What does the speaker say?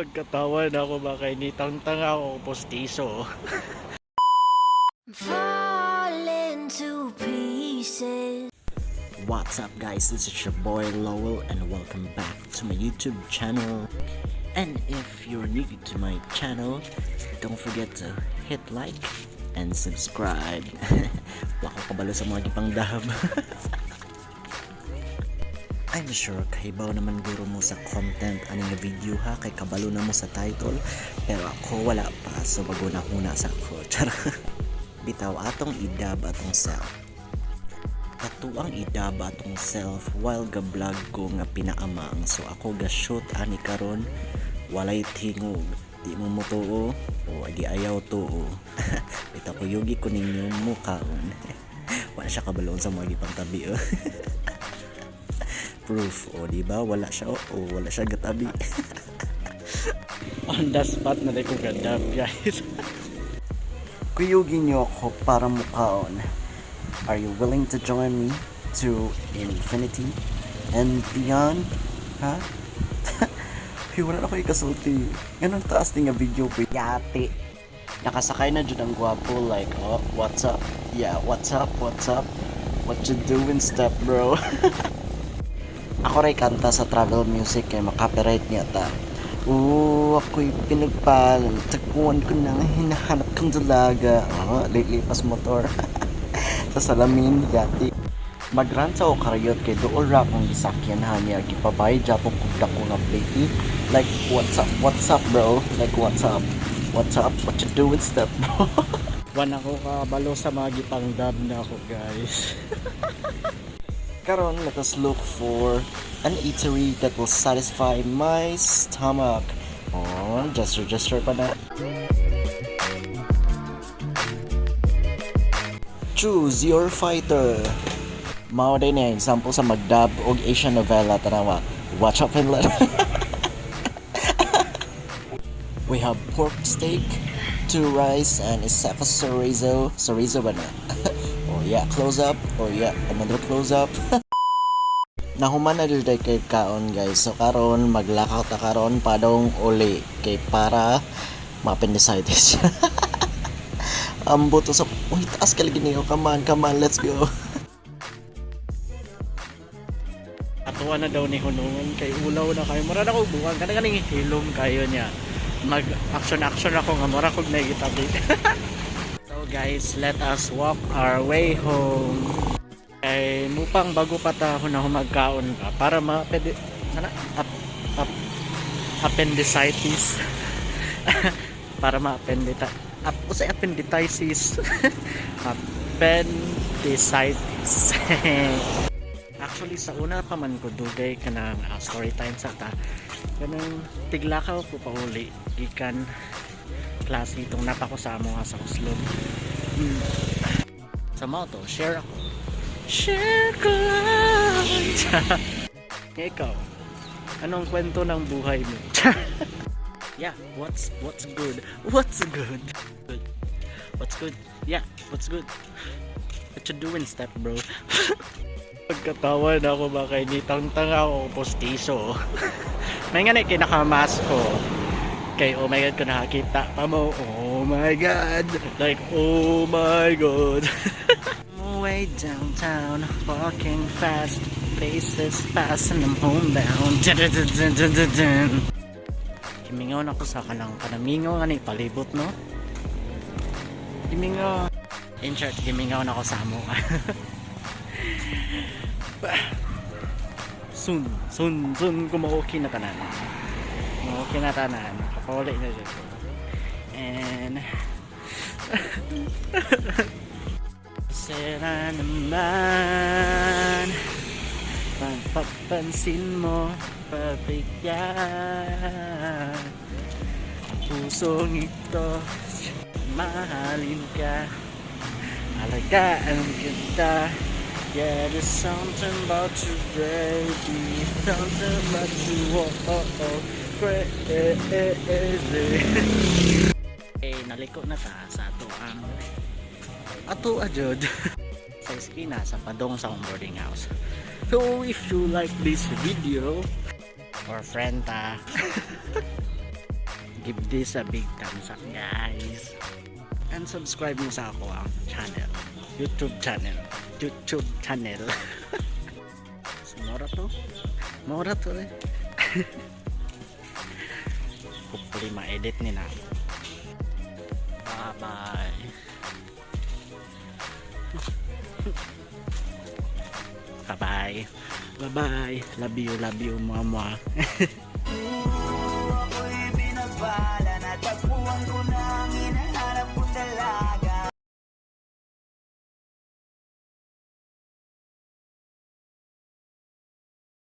Pagkatawa na ako ba kay nitang-tanga ako postiso. Falling to pieces. What's up, guys? This is your boy Lowell and welcome back to my YouTube channel. And if you're new to my channel, don't forget to hit like and subscribe. Wa ko kabalo sa mga gipang-dub. I'm sure kahibaw naman guro mo sa content ani nga video ha, kay kabalo na mo sa title, pero ako wala pa, so maghuna-huna sa ako. Char. Bitaw, atong i-dub atong self, ato ang i-dub atong self while ga-vlog ko nga pinaamang. So ako ga shoot ani karon, walay tingog. Di mo motuo o di ayaw tuo. Bitaw ko yugi ko ninyo mukaon. Wala siya kabalon sa mga gipangtabi, oh. Proof o, di ba? Wala siya, oh, oh, wala siya gatabi. On the spot na ko ga-dub, guys. Kuyugin niyo ako para mukaon. Are you willing to join me to infinity and beyond? Ha? Huy, wala na ko ikasulti. Ganun taas din nga video ko. Yati. Nakasakay na dyan ang gwapo, like, "Oh, what's up? Yeah, what's up, what's up? What you doing, step bro?" Ako ray kanta sa travel music kay makopyright niya ta. Oo, ako'y pinagpala. Tagpuan ko na ang hinahanap kong dalaga. Oh, lilipas motor sa salamin, yati. Magranta o karayot kay duol ra akong gisakyan ha niya. Gipabayad japon kog dako nga plate. Like, "What's up, what's up, bro?" Like, "What's up? What's up? What you doing, step bro?" Wala ko kabalo sa mga gipang-dub na ako, guys. Karon, let us look for an eatery that will satisfy my stomach. Oh, gesture, gesture pa na. Choose your fighter. Mao day niya example sa mag-dub og Asian novela, tanawa. Watch up Finland. We have pork steak, two rice, and isa ka chorizo. Chorizo ba na? Oh yeah, close up. Oh yeah, another close up. Nahuman na dito kay kaon, guys. So karon maglakaw ta karon padong uli kay para ma-appendicitis. Ambot sa, uy, taas ka lagi niyo. Come on, come on, let's go. Atuwa na daw ni hunungan kay ulaw na kayo. Mura na ko buwang kana kaning hilom kayo niya. Mag action action ako nga mura kog nagitabi. So guys, let us walk our way home. Kay mupang bago pa ta hunahumagkaon ka para ma pwede sana up, up, appendicitis, para ma-appendita up usay appendicitis, appendicitis. Actually, sa una pa man ko dugay kanang story time sa ta, kanang tiglakaw ko pauli gikan klase itong napa ko sa amo nga sa Oslob. Sa mao to, share ako, share ko lang. Ikaw, anong kwento ng buhay mo? Yeah, what's good? What's good? Good. What's good? Yeah, what's good? What you doing, step bro? Pagkatawa na ako ba kay nitang-tanga ako postiso. May nga na kinakamask ko. Kay oh my God, kung nakakita pa mo. Oh my God. Like, oh my God. Way downtown, walking fast, faces pass and I'm homebound. Dun, dun, dun, dun, dun, dun. Gimingaw na ako sa kanang kanamingaw nga ni palibot, no? Gimingaw. In short, gimingaw na ako sa amo. Soon, soon, soon, kung ma-okay na tanan. Ma-okay na tanan. Kapauli na siya. And sira naman pagpapansin mo, pabigyan ang pusong ito, mahalin ka, alagaan kita. Yeah, there's something about you, baby. Something about you, oh, crazy. Eh, naliko na ta sa ato ang ato ajod sa eskina sa padong sa akong boarding house. So if you like this video or friend ta. Give this a big thumbs up, guys. And subscribe mo sa akoang channel. YouTube channel. YouTube channel. So, mao ra to. Mao ra to eh. Hopefully ma-edit ni na. Bye-bye. Bye-bye. Bye-bye. Love you, mwah, mwah.